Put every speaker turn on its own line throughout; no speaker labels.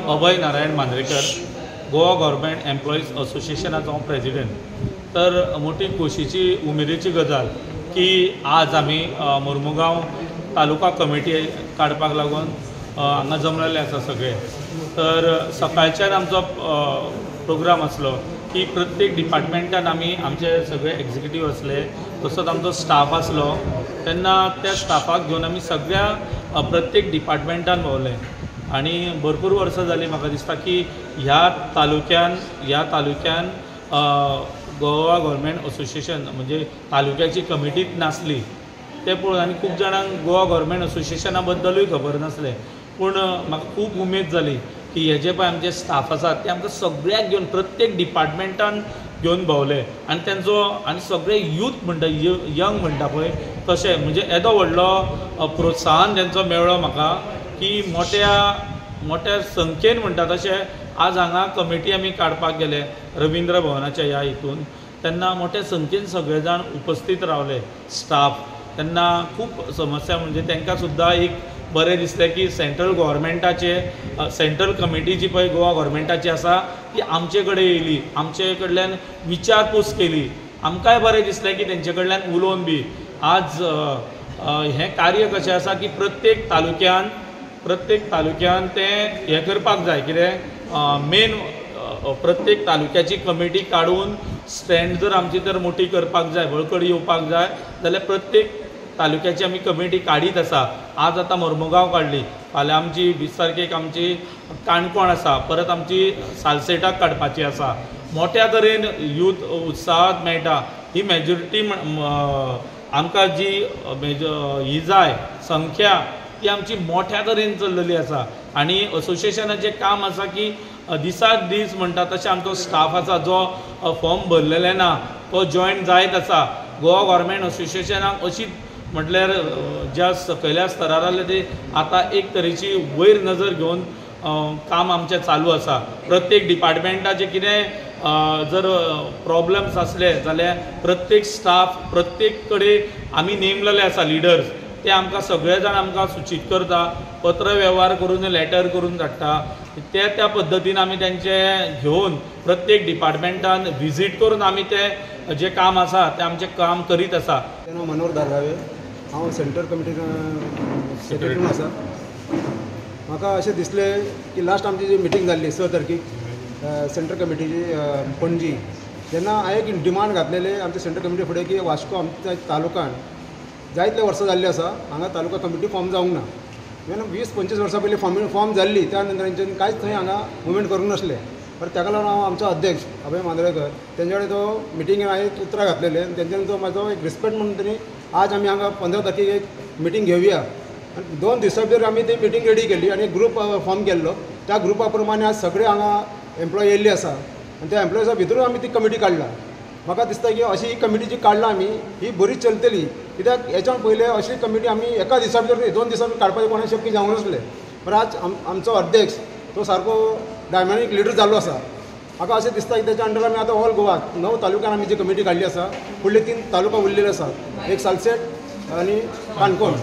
नांव अभय Narayan Mandrekar, Goa government employees असोसिएशनाचो हांव president. तर मोठी खोशीची उमेदीची गजाल की आज आमी मोर्मुगांव तालुका कमिटी काडपाक लागून हांगा जमलेले आसा सगळे. तर सकाळच्यान आमचो प्रोग्राम आसलो की प्रत्येक डिपार्टमेंटान आमी आमचे सगळे एक्झिक्युटीव आसले, तसोच आमचो स्टाफ आसलो. तेन्ना त्या स्टाफाक घेवन आमी सगळ्या प्रत्येक डिपार्टमेंटान भोंवले आनी भरपूर वर्सां जालीं म्हाका दिसता की ह्या तालुक्यान गोवा गव्हर्मेंट असोसिएशन म्हणजे तालुक्याची कमिटीच नासली. तें पळोवन आनी खूब जाणांक गोवा गव्हर्मेंट असोसिएशना बद्दलूय खबर नासलें. पूण म्हाका खूब उमेद जाली की हे जे पळय आमचे स्टाफ आसात ते आमकां सगळ्याक घेवन प्रत्येक डिपार्टमेंटान घेवन भोंवले आनी तेंचो आनी सगळे यूथ म्हणटा, यंग म्हणटा पळय तशें म्हणजे येदो व्हडलो प्रोत्साहन तेंचो मेळ्ळो म्हाका की मोठ्या मोठ्या संख्येन म्हणटा तशें आज हांगा कमिटी आमी काडपाक गेले रविंद्र भवनाच्या ह्या हितून, तेन्ना मोठ्या संख्येन सगळे जाण उपस्थीत रावले स्टाफ. तेन्ना खूब समस्या म्हणजे तांकां सुद्दां एक बरें दिसलें की सेंट्रल गव्हर्मेंटाचे सेंट्रल कमिटी जी पळय गोवा गव्हर्मेंटाची आसा ती आमचे कडेन येयली, आमचे कडल्यान विचारपूस केली. आमकांय बरें दिसलें की तेंचे कडल्यान उलोवन बी आज हें कार्य कशें आसा की प्रत्येक तालुक्यान तें हें करपाक जाय. कितें मेन प्रत्येक तालुक्याची कमिटी काडून स्ट्रेंथ जर आमची तर मोठी करपाक जाय, बळकट येवपाक जाय जाल्यार प्रत्येक तालुक्याची आमी कमिटी काडीत आसा. आज आतां मोर्मुगांव काडली, फाल्यां आमची 20 तारखेक आमची काणकोण आसा, परत आमची सालसेटाक काडपाची आसा. मोठ्या तरेन यूथ उत्साहात मेळटा. ही मेजॉरिटी आमकां जी ही जाय संख्या ती आमची मोठ्या तरेन चल्लेली आसा. आनी असोसिएशनाचें काम आसा की दिसाक दीस म्हणटा तशें आमचो स्टाफ आसा जो फॉर्म भरलेले ना तो जॉयन जायत आसा. गोवा गव्हर्मेंट असोसिएशनाक अशी म्हटल्यार ज्या सकयल्या स्तरार आसले ते आतां एक तरेची वयर नजर घेवन काम आमचें चालू आसा. प्रत्येक डिपार्टमेंटाचें कितें जर प्रॉब्लम्स आसले जाल्यार प्रत्येक स्टाफ प्रत्येक कडेन आमी नेमलेले आसा लिडर्स, ते आमकां सगळे जाण आमकां सुचीत करता, पत्र वेव्हार करून लेटर करून धाडटा. त्या त्या पद्दतीन आमी तेंचे घेवन प्रत्येक डिपार्टमेंटान विजीट करून आमी ते जें काम आसा तें आमचें काम करीत आसा.
नांव मनोहर दारगावे, हांव सेंट्रल कमिटी सेक्रेटरी आसा. म्हाका अशें दिसलें की लास्ट आमची जी मिटींग जाल्ली 6 तारखेक सेंट्रल कमिटीची पणजी, तेन्ना हांवें एक डिमांड घातलेले आमच्या सेंट्रल कमिटी फुडें की वास्को आमच्या तालुक्यान जायतले वर्सां जाल्ली आसा, हांगा तालुका कमिटी फॉर्म जावंक ना. इवन 20-25 वर्सां पयलीं फॉर्म जाल्ली, त्या नंतर तेंच्यांनी कांयच थंय हांगा मुवमेंट करूंक नासलें. पर ताका लागून हांव आमचो अध्यक्ष अभय मांद्रेकर तेंचे कडेन तो मिटिंगेन हांवें उतरां घातलेलें आनी तेंच्यांनी तो म्हाजो एक रिस्पेक्ट म्हणून तेणी आज आमी हांगा 15 तारखेक एक मिटींग घेवया आनी 2 दिसां भितर आमी ती मिटींग रेडी केली आनी एक ग्रूप फॉर्म केल्लो. त्या ग्रुपा प्रमाणे आज सगळे हांगा एम्प्लॉय येयल्ले आसा आनी त्या एम्प्लॉयजा भितरूच आमी ती कमिटी काडला. म्हाका दिसता की अशी ही कमिटी जी काडला आमी ही बरी चलतली, कित्याक हेच्यान पयलें अशी कमिटी आमी एका दिसा भितर 2 दिसां भितर काडपाचें कोणाक शक्य जावंक नासलें. पण आज आमचो अध्यक्ष तो सारको डायनामीक लिडर जाल्लो आसा. म्हाका अशें दिसता की तेच्या अंडर आमी आतां ऑल गोवा 9 तालुक्यान आमी जी कमिटी काडली आसा, फुडले 3 तालुका उरलेले आसा, एक सालसेट आनी काणकोण.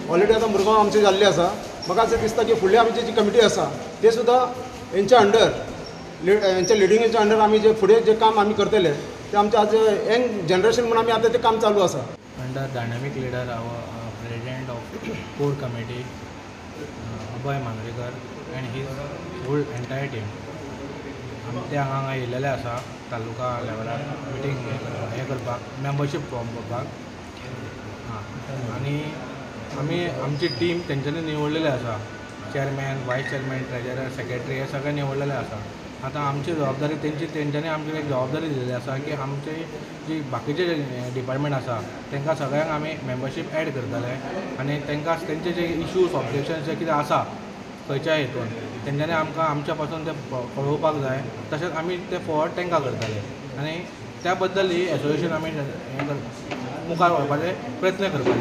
ऑलरेडी आतां मुरगांव आमचें जाल्लें आसा. म्हाका अशें दिसता की फुडली आमची जी कमिटी आसा ते सुद्दां हेंच्या अंडर हेंच्या लिडिंगेच्या अंडर आमी जे फुडें जें काम आमी करतले ते आमचें आज यंग जनरेशन म्हणून आमी आतां तें काम चालू आसा.
Under dynamic leader our president of core committee Abhay Mandrekar and his whole entire team, ते हांगा येयलेले आसा तालुका लेवलार मिटींग हें करपाक, मेंबरशीप फॉर्म करपाक. आनी आमी आमची टीम तेंच्यांनी निवडलेली आसा, chairman, vice chairman, treasurer, secretary हे सगळे निवडलेले आसा. आतां आमची जबाबदारी तेंच्यांनी आमची एक जबाबदारी दिलेली आसा की आमचे जी बाकीचे जे डिपार्टमेंट आसा तांकां सगळ्यांक आमी मेंबरशीप एड करतले आनी तांकां तेंचे जे इशूज ऑब्जेक्शन जे कितें आसा खंयच्याय हितून तेंच्यांनी आमकां आमच्या पासून ते कळोवपाक जाय, तशेंच आमी ते फॉरवर्ड तांकां करतले आनी त्या बद्दल ही एसोसिएशन आमी हें मुखार व्हरपाचे प्रयत्न करपाचे.